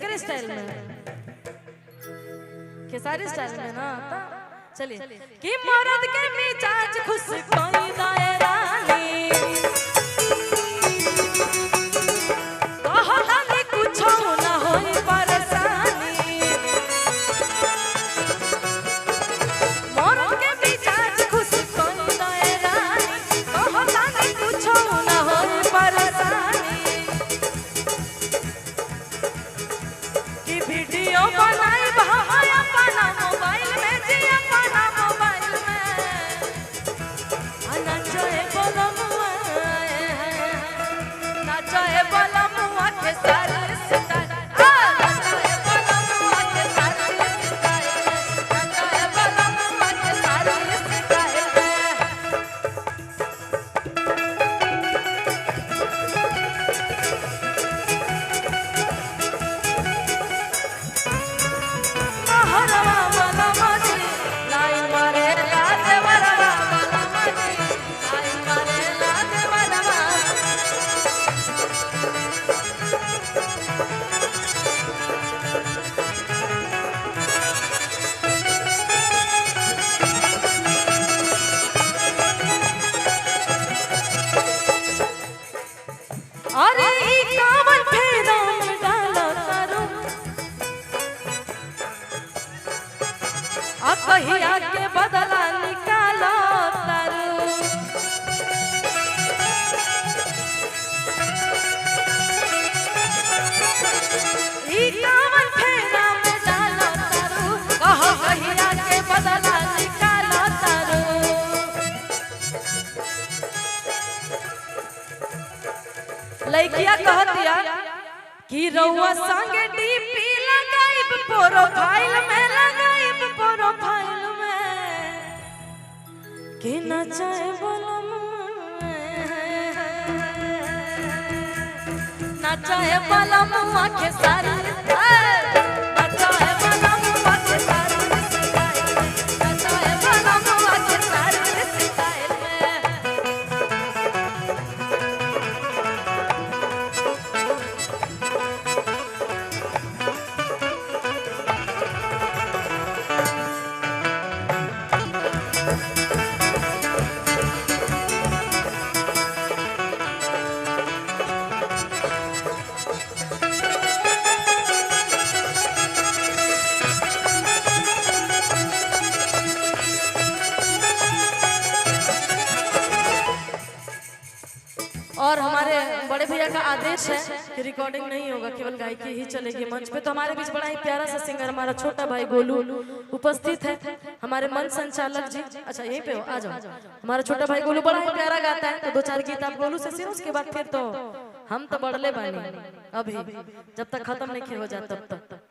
केकरे स्टाइल में? खेसारी स्टाइल में ना। ता चलिए कि मर्द के मिजाज खुश कोई दाए रानी, कहतानी कुछो ना होई परेशानी। मर्द के मिजाज खुश कोई दाए रानी, कहतानी कुछो ना होई परेशानी। कि वीडियो बनाई भाई अपना मोबाइल में, जी अपना मोबाइल में। नाचोए बोलमुआ, नाचोए बोलमुआ के सारे सितारे, नाचोए बोलमुआ के सारे सितारे, नाचोए बोलमुआ के सारे सितारे। हरवा वाला माजी लाइन मारे लाते वरवा वाला माजी लाइन मारे लाते वरवा। अरे ई कावन फेरा में डालो तारू, आ कहिया के बदला निकालो तारू। ई कावन फेरा में डालो तारू, कहो कहिया के बदला निकालो तारू। लइकिया कहतिया कि रउआ संगे डीपी लगाइब प्रोफाइल में, लगाइब प्रोफाइल में। कि नचाए बोलमुआ, नचाए बोलमुआ के सारी, नचाए बोलमुआ के सारी स्टाइल में, नचाए बोलमुआ के सारी स्टाइल में। और हमारे बड़े भैया का आदेश है कि रिकॉर्डिंग नहीं होगा, केवल गायकी ही चलेगी मंच पे। तो हमारे बीच बड़ा ही प्यारा सा सिंगर हमारा छोटा भाई गोलू उपस्थित है। हमारे मंच संचालक जी, अच्छा यहीं पे हो, आ जाओ। हमारा छोटा भाई गोलू बड़ा ही प्यारा गाता है, तो दो चार गीत आप गोलू से सुनो, उसके बाद फिर तो हम तो बढ़ले बानी अभी, जब तक खत्म नहीं हो जाए तब तक।